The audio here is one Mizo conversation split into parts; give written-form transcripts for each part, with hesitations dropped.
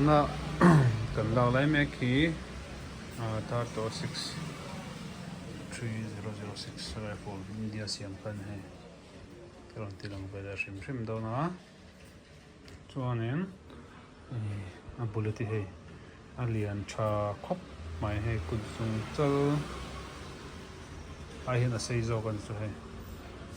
Tuna kan lak lai mek hi thirty six 3006 rifle India siam kha a ni hei ka rawn ti lang ve leh hrim hrim dawn a chuanin a bullet hi hei a lian tha khawp mai hei kut zung chal ai hian a sei zawk a ni chu hei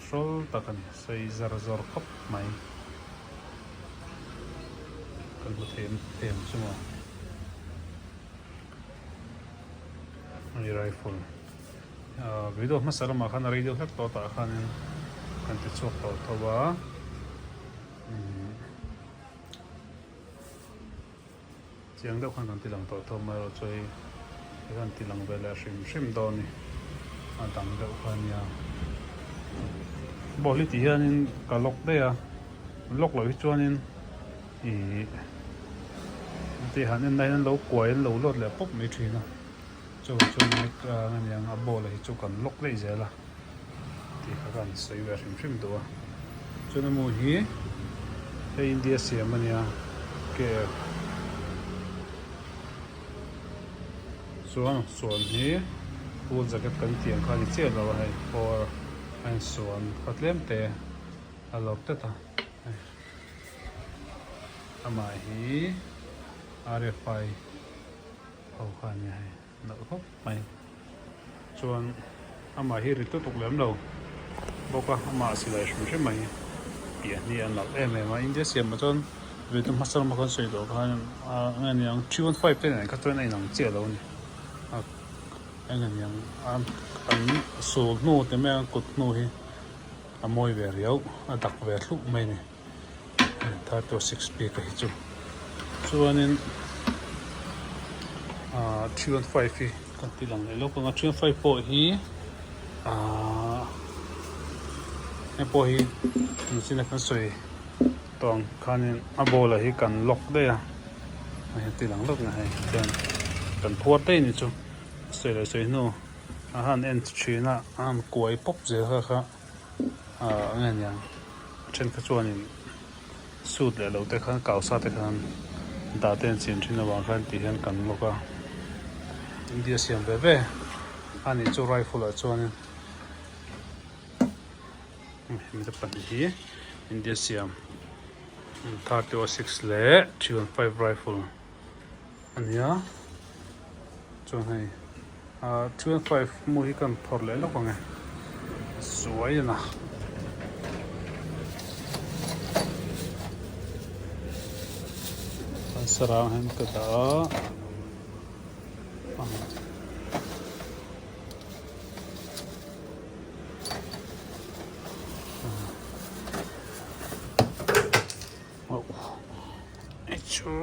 hrawl tak a ni sei zar zawr khawp mai kan hmu thei em chu maw. Hei rifle ahh video hmasa lamah khan a rei deuh hlek tawh tah khanin kan ti chhuak tawh tho a umm chiang deuh khan kan ti lang tawh tho amaherawh chu hei ti khan ti lang ve leh hrim hrim dawn a ni a dang deuh kha ania ball hi ti hianin ka lock daih a lock loh hi chuanin. Ihh tih han en lai hian lo kuai an lo lawt leh pawp mai thin a chuvang chuan mic ang a niang a ball hi chu kan lock daih zel a tih kha ka han sawi ve hrim hrim duh a chuan a mu hi hei India siam a nia KF chuan suan hi full jacket kan tih ang kha a ni chiah lo a hei kawr a insuan kha tlem te a lawr tlat a. Amah hi RFI ho kha a nia hei nalh khawp mai chuan amah hi ri tutuk lem lo bawk a amah silai hrim hrim mai piah hi a nalh em em a India siamah chuan veitu hmasa lama kan sawi tawh khan ah eng aniang 315 te nen kha chuan a inang chiah lo a ni a eng aniang an sul hnu te mai a kut hnu hi. A mawi ve riau, a dak ve thluh mai a ni. 36 bik a hi chu. Chuanin ahh 315 hi kan ti lang leh lawk ang a, 315 pawh hi ahh hei pawh hi nichina kan sawi tawh ang khanin a ball ah hi kan lock daih a, hei a ti lang lawk ang hei chuan kan phuar daih a ni chu sawi leh sawi hnu. A han en thin a a han kuai pawp zel kha kha ah eng nge niang a then kha chuanin suit leh lo te khan kau sa te khan dah te an chin thin avang khan tih hian kan lawk a India siam ve ve a nih chu rifle ah chuanin hemi te pahnih hi India siam 30-06 leh 315 rifle. A nia chuan hei ah 12 mu hi kan phawrh leh lawk ang e suai a na. An sarang hian ka dah a Chu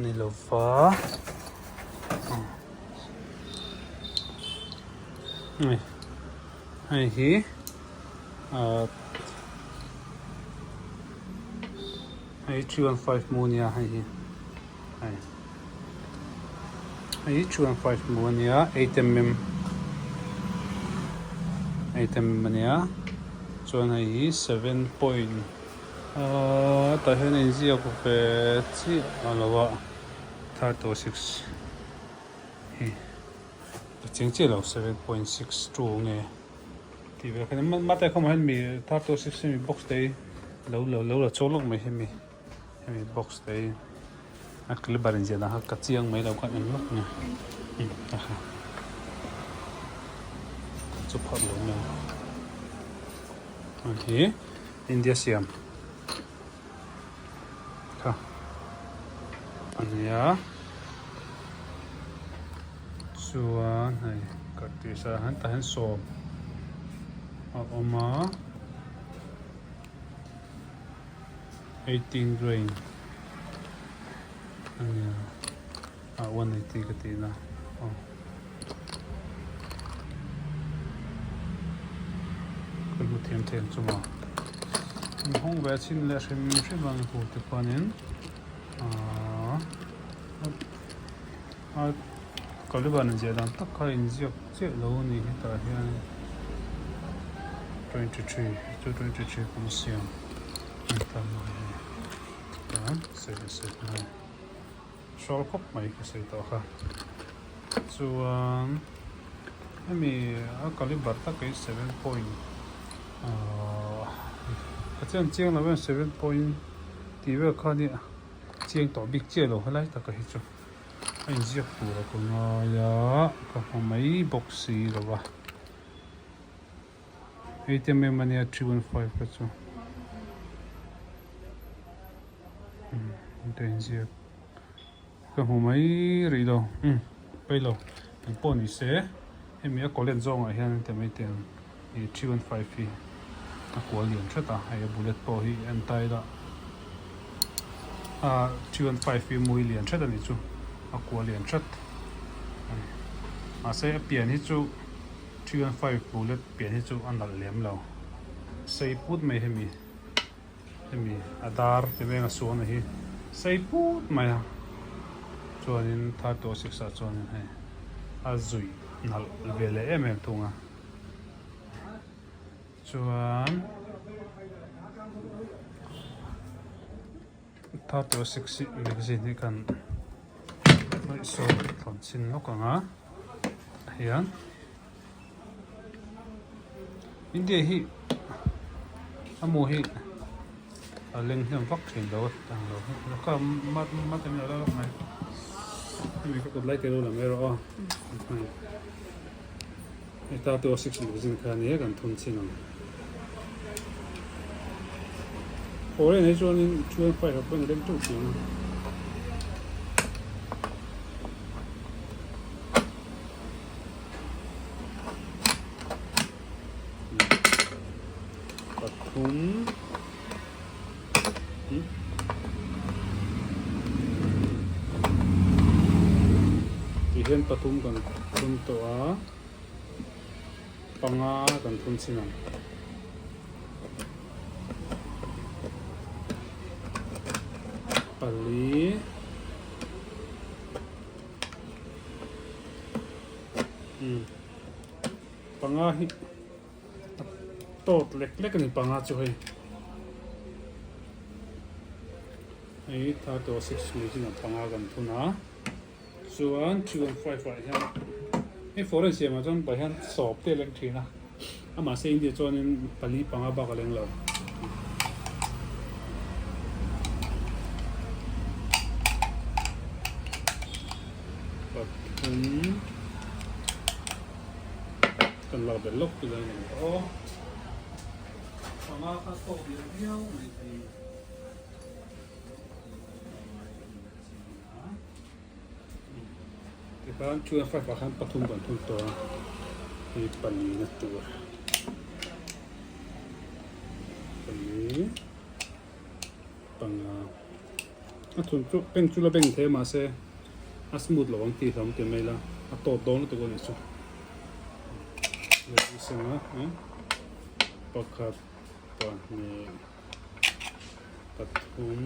ni lova hei hi ahh hei 315 mu ania hei hi hei hei hi 315 mu ania 8mm 8mm ania chuan hei hi 7 point. Ahh tah hian a inziak ve chiah a lo a 36 hi a cheng chiah lo 7.62 nge tih vel kha mate khawmah hian mi 36 hi mi box te hi lo lo lo la chawk lawk mai hi mi hemi box te hi a caliber inziah dan kha ka chiang mai lo kha en lawk nge a kha chu phawt lo mai a hi. India siam kha a nia chuan hei ka tih sa hian tah hian sawm a awm a 18 grain a nia ah 180 ka tihna aw. Ka hmu thiam thei ang chu maw. An hawng ve a chhin leh hrim hrim ang tur te khuanin ahh a Taliban inziah dan tak kha inziak chiah lo a ni hetah hian 23 chu 23 kum siam a ni ta mai a ni. Chuan sawi leh sawi hmel. Hrawl khawp mai ka sawi tawh kha. Chuan hemi a caliber tak hi 7 point ahh ka chian chiang lo em 7 point tih vel kha nia chiang tawh bik chiah lo helai taka hi chu a inziak tur a ka ngai a ka hmu mai bawk si lo va hei te em ania 315 kha chu. Ka inziak ka hmu mai rih lo umm pawi lo eng pawh ni se hemi a college zawngah hian ti mai teh ang ih 315 hi a kual lian hret a hei a bullet pawh hi en ta ila ah 315 hi mui lian hret a nih chu a kual lian hret mahse a pian hi chu 315 bullet pian hi chu a nalh lem lo sei put mai hemi. Hemi a dar ti veng a suan hi sei put mai a chuanin 306 ah chuanin hei a zui nalh ve leh em em thung a chuan 306 hi magazine hi kan hnawih sawn thlawn chhin lawk ang a tah hian. India hi a mu hi a leng hnem vak thin lo a ang lo kha mat mat em lo lawk mai hemi ka kut lai te lo lang erawh a heta two six magazine kha ania kan thun chin ang foreign hi chuanin 2.5 ah pawhin a leng teuh thin a. Pathum Ti hian pathum kan thun tawh a panga kan thun chin ang. Pali. Panga hi a tawt lek lek a ni panga chu hei hei 306 mai chu panga kan thun a chuan 315 ah hian hei foreign siamah chuan tah hian sawp te a leng thin a amah se India chuanin pali panga bak a leng lo. Pathum kan lak belh lawk chu dawn ang aw. Panga kha tawk leh viau mai thei. Tikhan 2.5 ah khan pathum kan thun tawh a, hei palina tur. Pali panga a thun chu beng chu la beng thei a mahse a smooth lo ang tih hlawm ti mai ila a tawt dawn lutuk a nih chu pakhat pahnih pathum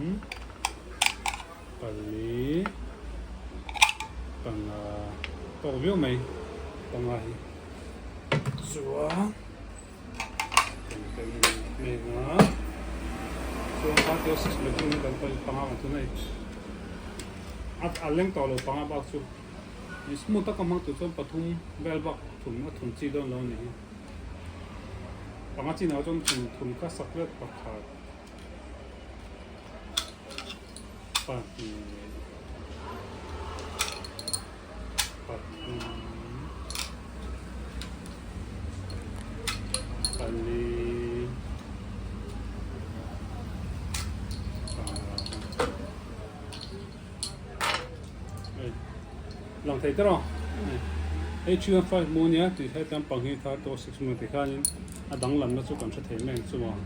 pali panga tawk viau mai panga hi chuan. A leng tawh lo panga bak chu smooth taka hmang tur chuan pathum vel bak thun a thun chi dawn lo a ni hi panga chinah chuan thun thun kha sak let pakhat pahnih pathum pali lang thei tawh hei 315 mu ania tih hetiang pang hi 306 mu tih khanin a danglamna chu kan hre thei mai ang chu maw.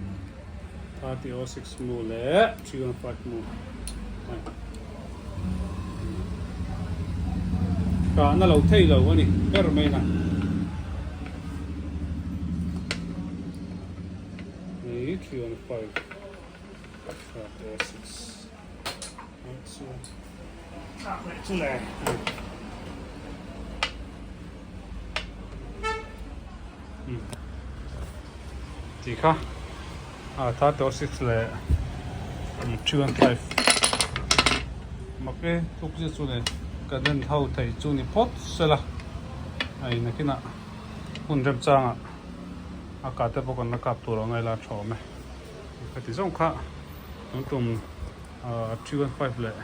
306 mu leh 315 mu Kahna lo thei lo a ni ber mai na. Hei 315 306 chu tlak leh chu le. Tih kha a 306 leh 315. Mak e tluk zet chu le kan en ho thei chu ni phawt sela hei nakinah hun remchangah a kah te pawh kan la kap tur ang a ila tha awm e khati zawng kha tun tum 315 leh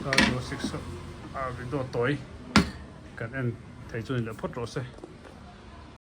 306 a video tawi kan en thei chu ni leh phawt rawh se.